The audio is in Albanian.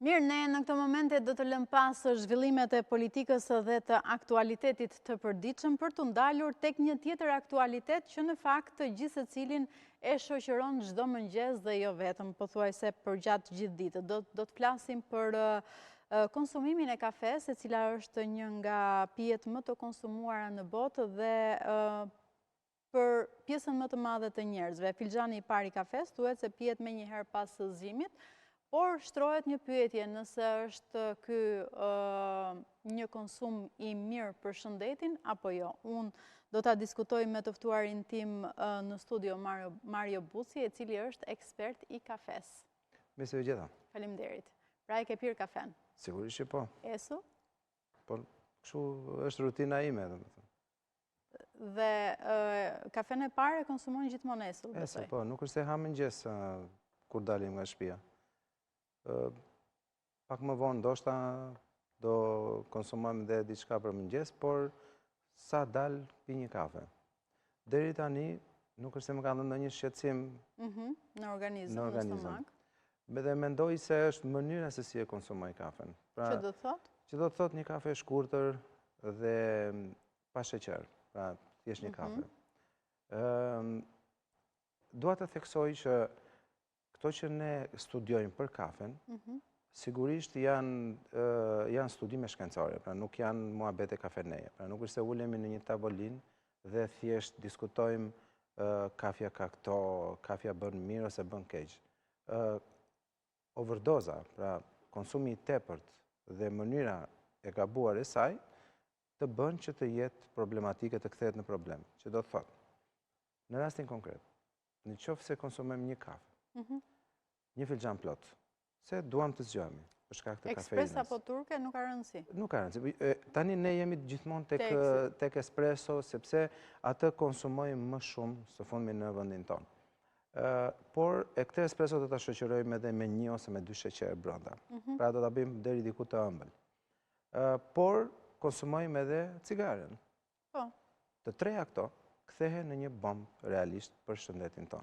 Mirë, ne në këto momente do të lëmë pas zhvillimet e politikës dhe të aktualitetit të përditshëm për t'u ndalur tek një tjetër aktualitet që në fakt gjithsecilin e shoqëron çdo mëngjes dhe jo vetëm, pothuajse përgjatë gjithë ditës. Do, do të flasim për konsumimin e kafes, e cila është një nga pijet më të konsumuara në botë dhe Për pjesën më të madhe të njerëzve, filxhani i parë i kafes thuhet se pihet menjëherë pas zgjimit, por shtrohet një pyetje nëse është ky një konsum i mirë për shëndetin apo jo. Unë do ta diskutoj me të ftuarin tim në studio Mario, Mario Buci, i cili është ekspert i kafes. Mirë se ju gjeta. Faleminderit. Pra e ke pirë kafen? Sigurisht që po. Esu? Po, kështu është rutina ime, domethënë. Dhe kafen e parë e konsumon gjithmonë esu, besoj. Esu, po, nuk është se ha mëngjes kur dalim nga shtëpia. Pak më vonë ndoshta do konsumojmë dhe diçka për mëngjes, por sa dal pi një kafe. Deri tani nuk është se më ka dhënë ndonjë shqetësim mhm, në organizëm, në stomak. Dhe mendoj se është mënyra se si e konsumoj kafen. Pra, që do të thotë? Që do të thotë një kafe e shkurtër dhe pa sheqer, pra thjesht një mhm. kafe. Dua të theksoj që këto që ne studiojmë për kafen, mhm. sigurisht janë janë studime shkencore, pra nuk janë muhabete kafeneje, pra nuk është se ulemi në një tavolinë dhe thjesht diskutojmë kafja ka këto, kafja bën mirë ose bën keq. Overdoza, pra konsumi i tepërt dhe mënyra e gabuar e saj, të bën që të jetë problematike të kthehet në problem, që do të thotë, në rastin konkret, në qoftë se konsumojmë një kafe, mhm. një filxhan plot, se duam të zgjohemi, për shkak të kafeinës. Ekspres apo turke nuk ka rëndësi. Nuk ka rëndësi. Tani ne jemi gjithmonë tek, tek espresso, sepse atë konsumojmë më shumë së fundmi në vendin tonë. Por, e këtë espresso do ta shoqërojmë edhe me një ose me dy sheqer brenda. Mhm. Pra do ta bëjmë deri diku të ëmbël. Por, konsumojmë edhe cigaren. Po. Të treja këto kthehen në një bombë realisht për shëndetin tonë.